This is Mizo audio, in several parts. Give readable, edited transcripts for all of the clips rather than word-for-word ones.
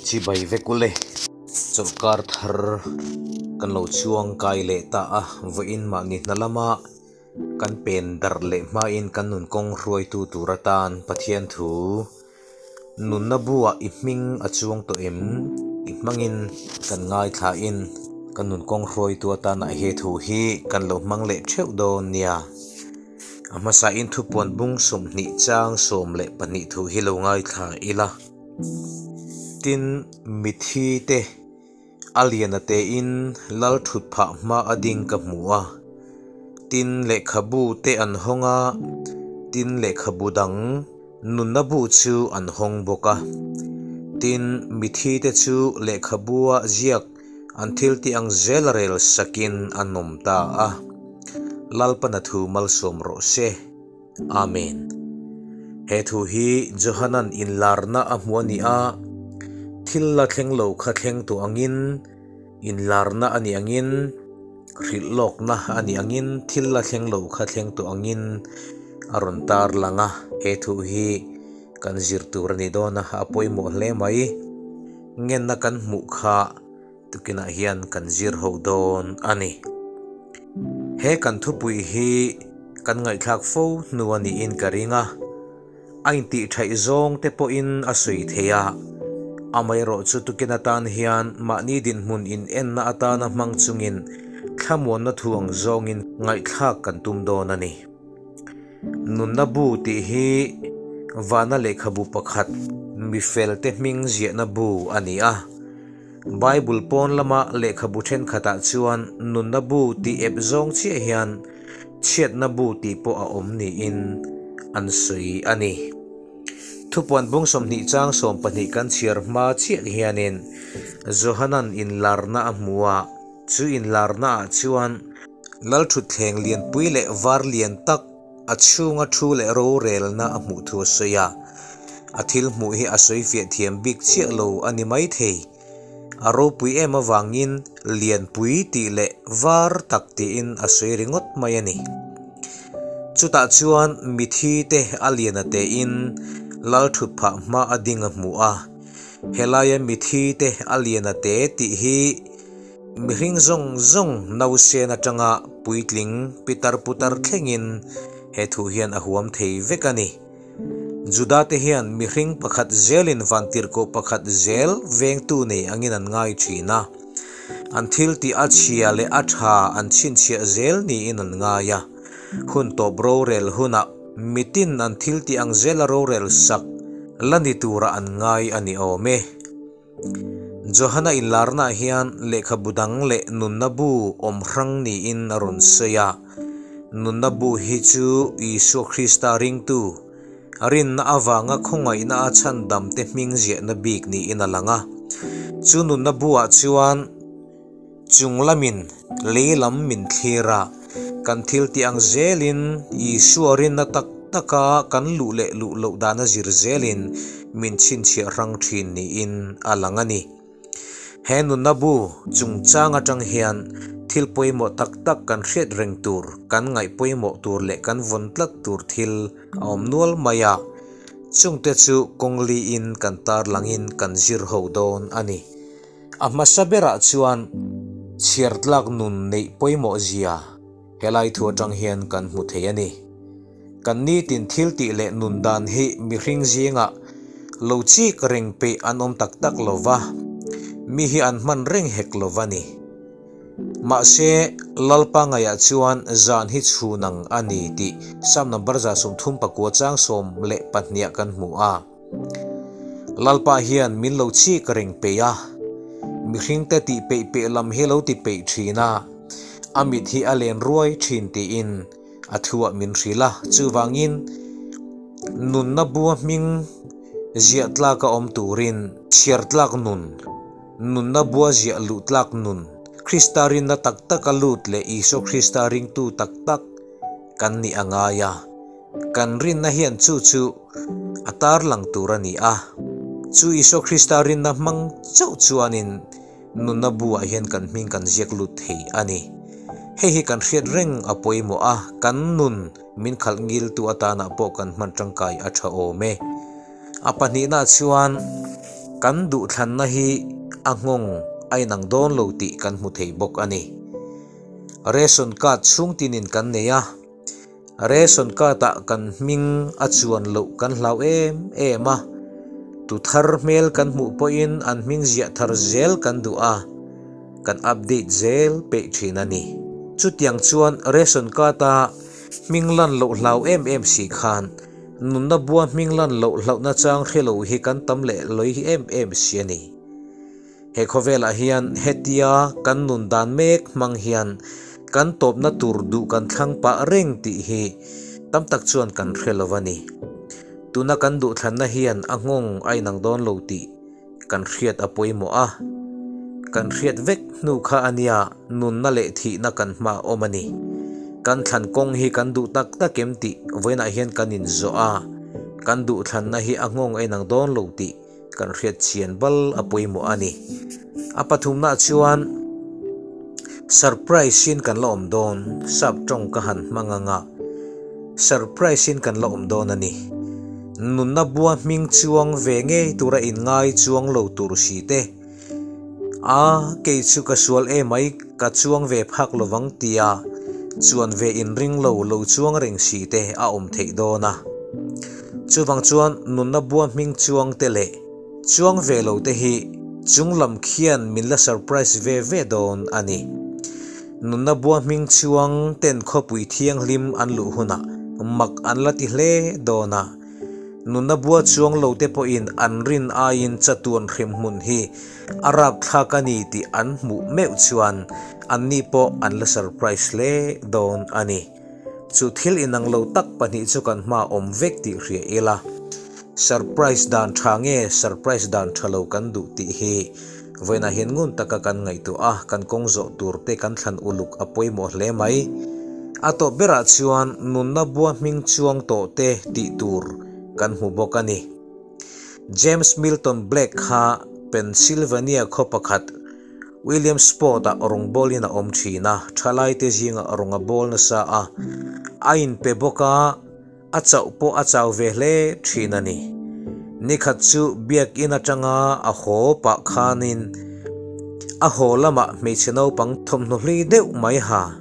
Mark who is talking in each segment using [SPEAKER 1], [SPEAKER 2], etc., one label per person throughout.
[SPEAKER 1] Chibai vek ule. Chawlhkar thar kan lo chuang kai leh ta a, vawiin mahni hna lama kan pen darh leh hmain kan nun kawng hruaitu tur atan Pathian thu nunna buah i hming a chuang tawh em? I hmangin kan ngaithlain kan nun kawng hruaitu atana he thu hi kan lo hmang leh theuh dawn nia. A hmasain thupuan bung 20 chang 12 thu hi lo ngaithla ila. Tin, mithi te a lian a tein lal thut phah hma a ding ka hmu a. Tin, lehkhabu te an hawng a, tin lehkhabu dang nunna bu chu an hawng bawk a. Tin, mithi te chu lehkhabua ziak an thil tih ang zel rel sakin an awm ta a. Lalpana thu malsawm rawh se. Amen. He thu hi Johanan inlarna a hmu a ni a, thil la thleng lo kha thleng tawh angin, inlarna a nih angin, hrilh lawkna a nih angin, thil la thleng lo kha thleng tawh angin a rawn tar lang a. He thu hi kan zir tur a ni dawn a, a pawimawh hle mai. Ngenna kan hmuh kha tukinah hian kan zir ho dawn a ni. He kan thupui hi kan ngaihthlak fo hnu a niin ka ring a, a intih thaih zawng te pawhin a sawi thei a. Amaherawhchu tukin atan hian mahni dinhmun in enna atana hmang chungin thlamuanna thu ang zawngin ngaihthlak kan tum dawn a ni. Nunna bu tih hi vana lehkhabu pakhat mifel te hming ziahna bu a ni a. Bible pawn lama lehkhabu thenkhatah chuan nunna bu tih ep zawng chiah hian chhiatna bu tih pawh a awm niin an sawi a ni. Thupuan bung 20 chang 12 kan chhiar hma chiah hianin Johanan inlarna a hmu a, chu inlarna ah chuan lal thutthleng lianpui leh var lian tak a chhunga thu leh rorelna a hmuh thu a sawi a. A thil hmuh hi a sawi fiah thiam bik chiah lo a ni mai thei. A ropui em avangin lianpui tih leh var tak tiin a sawi ringawt mai a ni. Chutah chuan mithi te a lian a tein lal thut phah hma a ding a hmu a. Helaia mithi te a lian a te tih hi mihring zawng zawng nausen atanga puitling pitar putar thlengin he thu hian a huam thei vek a ni. Juda te hian mihring pakhat zelin vantirhkoh pakhat zel vengtu nei angin an ngai thin a. An thil tih a chhia leh a tha an chhinchhiah zel niin an ngai a. Hun tawp rorel hunah mitin an thil tih ang zela rorel sak la ni tura an ngai a ni awm e. Johana inlarna hian lehkhabu dang leh nunna bu awm hrang niin a rawn sawi a. Nunna bu hi chu Isua Krista ringtu, rinna avanga khawngaihna a chhandam te hming ziahna bik niin a lang a. Chu nunna buah chuan chung lamin lei lam min thlir a, kan thil tih ang zelin Isua rinna tak taka kan luh leh luh loh dana zir zelin min chhinchhiah hrang thin niin a lang a ni. He nunna bu chungchang atang hian thil pawimawh tak tak kan hriat reng tur, kan ngaih pawimawh tur leh kan vawn tlat tur thil a awm nual mai a. Chungte chu kawng liin kan tarlangin kan zir ho dawn a ni. A hmasa berah chuan chhiar tlak nun neih pawimawh zia helai thu atang hian kan hmu thei a ni. Kan nitin thil tih leh nun dan hi mihring zingah lo chik reng peih an awm tak tak lova, mi hi an hman reng hek lova ni. Mahse, Lalpa ngaiah chuan zan hi chhun ang a ni tih Psalm number 139 chang 12 kan hmu a. Lalpa hian min lo chik reng peih a, mihring te tih peih peih lam hi lo ti peih thin a, a mit hi a len ruai thin tiin a thuah min hrilh a. Chuvangin nunna bua hming ziah tlak a awm turin chhiar tlak nun, nunna bua ziah luh tlak nun, Krista rinna tak tak a lut leh Isua Krista ringtu tak tak kan nih a ngai a. Kan rinna hian chu chu a tarlang tur a ni a. Chu Isua Krista rinna hmang chauh chuanin nunna buah hian kan hming kan ziak lut thei a ni. Hei hi kan hriat reng a pawimawh a, kan nun min khalh ngiltu atana pawh kan hman tangkai a tha awm e. A pahnihna chuan Kan duhthlanna hi a nghawng a inang dawn lo tih kan hmu thei bawk a ni. Ration card chhung tinin kan nei a, ration card-ah kan hming a chuan loh kan hlau em em a, tu thar hmel kan hmuh pawhin an hming ziah thar zel kan duh a, kan update zel peih thin a ni. Chutiang chuan ration card-a hming lan loh hlau em em si khan nunna bua hming lan loh hlauhna chang hre lo hi kan tam leh lawi em em si a ni. He khawvelah hian hetia kan nun dan mek hmang hian kan tawpna tur duh kan thlang pah reng tih hi tam tak chuan kan hre lo a ni. Tuna kan duhthlanna hian a nghawng a inang dawn lo tih kan hriat a pawimawh a. Kan hriat vek hnu kha a nia nunna leh thihna kan hma awm a ni. Kan thlan kawng hi kan duh tak tak em tih vawiinah hian kan inzawh a, kan duhthlanna hi a nghawng a inang dawn lo tih Kan hriat chian bal a pawimawh a ni. A pathumna chuan surprise in kan la awm dawn, sap tawng ka han hmang anga surprise in kan la awm dawn a ni. Nunna bua hming chuang ve ngei tura inngai chuang lo tur si te. A, kei chu ka sual emai ka chuang ve phak lovang tia chuan ve inring lo lo chuang reng si te a awm theih dawn a. Chuvang chuan nunna bua hming chuang te leh chuang ve lo te hi chung lam khian min la surprise ve ve dawn a ni. Nunna bua hming chuang ten khawpui thianghlim an luh hunah mak an la ti hle dawn a. Nunna bua chuang lo te pawhin an rin aiin chatuan hremhmun hi a rapthlak a ni tih an hmuh meuh chuan anni pawh an la surprise hle dawn a ni. Chu thil inang lo tak pahnih chu kan hma awm vek tih hria ila, surprise dan tha nge surprise dan tha lo kan duh tih hi vawiinah hian ngun taka kan ngaihtuah a, kan kawng zawh tur te kan thlan uluk a pawimawh hle mai. A tawp berah chuan nunna bua hming chuang tawh te tih tur kan hmu bawk a ni. James Milton Blake kha Pennsylvania khaw pakhat Williamsport-ah rawngbawlin a awm thin a, thalaite zingah rawng a bawl nasa a, a inpe bawk a, a chauh pawh a chau ve hle thin a ni. Nikhat chu biakin atanga a haw pah khanin a haw lamah hmeichhe naupang thawmhnaw hlui deuh mai ha,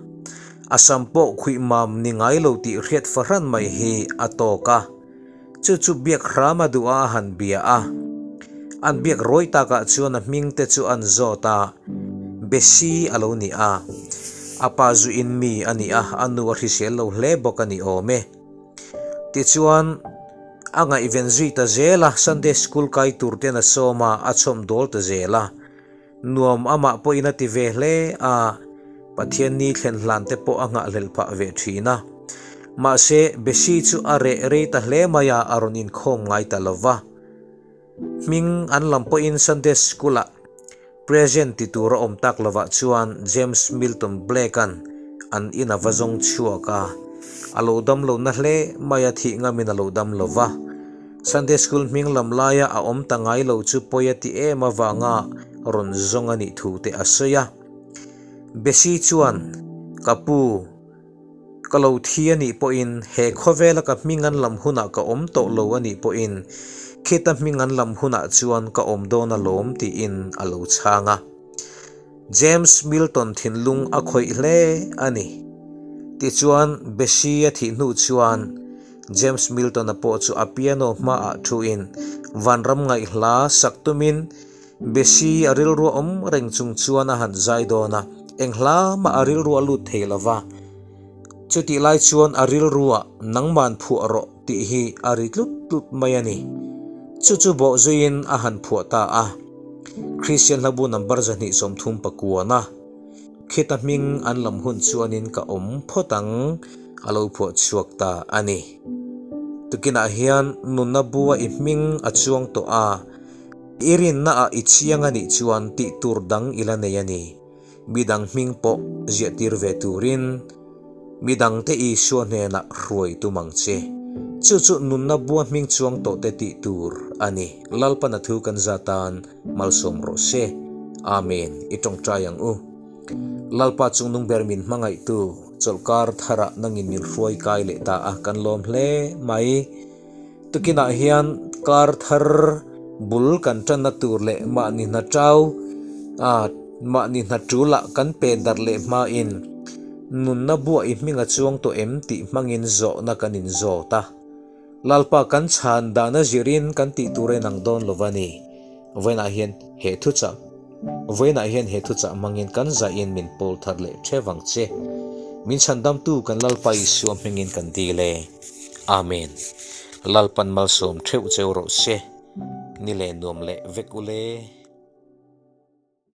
[SPEAKER 1] a sam pawh khuih mam ni ngai lo tih hriat fahran mai hi a tawk a. Chu chu biak hram a duh a a han bia a. An biak rawi takah chuan a hming te chu an zawt a, Bessie a lo ni a. A pa zu in mi a ni a, a nu a hrisel lo hle bawk a ni awm e. Tichuan, a ngaihven zui ta zel a, Sunday School kai tur ten a sawm a, a chhawm dawl ta zel a. Nuam amah pawhin a ti ve hle a, Pathian ni thlen hlan te pawh a nghahhlelh phah ve thin a. Mahse, Bessie chu a reh rei ta hle mai a, a rawn inkhawm ngai ta lo va. Hming an lam pawhin Sunday School-ah present ti tur a awm tak lovah chuan James Milton Blake-a'n an in a va zawng chhuak a, a lo dam lo na hle mai a, thih ngamin a lo dam lo va. Sunday School hming lam laia a awm ta ngai lo chu pawi a ti em avanga rawn zawng a nih thu te a sawi a. Bessie chuan, Ka pu, ka lo thi a nih pawhin he khawvela ka hming an lam hunah ka awm tawh lo a nih pawhin khita hming an lam hunah chuan ka awm dawn alawm tiin a lo chhang a. James Milton thinlung a khawih hle a ni. Tichuan, Bessie a thih hnu chuan James Milton-a pawh chu a piano hmaah thuin vanram ngaihhla sak tumin Bessie a rilru awm reng chung chuan a han zai dawn a, eng hla mah a rilru a lut thei lo va. Chutih lai chuan a rilruah nangman phuah rawh tih hi a ri tlut tlut mai a ni. Chu chu bawh zuiin a han phuah ta a. Kristian hlabu number 239a khita hming an lam hun chuanin ka awm phawt ang a lo phuah chhuak ta a ni. Tukinah hian nunna bua i hming a chuang tawh a, i rinnaah i chiang a nih chuan tih tur dang i la nei a ni. Midang hming pawh ziahtir ve turin midangte Isua hnenah hruai tum ang che. Chu chu nunna bua hming chuang tawhte tih tur a ni. Lalpan a thu kan za tan malsawm rawh se. Amen. I tawngtai ang u. Lalpa chungnung ber min hmangaihtu chawlhkar tharah nangin min hruai kai leh ta a, kan lawm hle mai. Tukinah hian kar thar Bul kan tanna tur leh mahni hna chau a mahni hna tul ah kan pen darh leh hma in nunna buah i hming a chuang tawh em tih hmangin zawhna kan in zawt a. Lalpa kan chhan dahna zirin kan tih tur a inang dawn lo va ni. Vawiinah hian he thuchah Vawiinah hian he thuchah hmangin kan zahin min pawl thar leh theuh ang che. Min chhandamtu kan Lalpa Isua hmingin kan dil e. Amen. Lalpan malsawm theuh cheu rawh se. Ni leh nuam leh vek ule.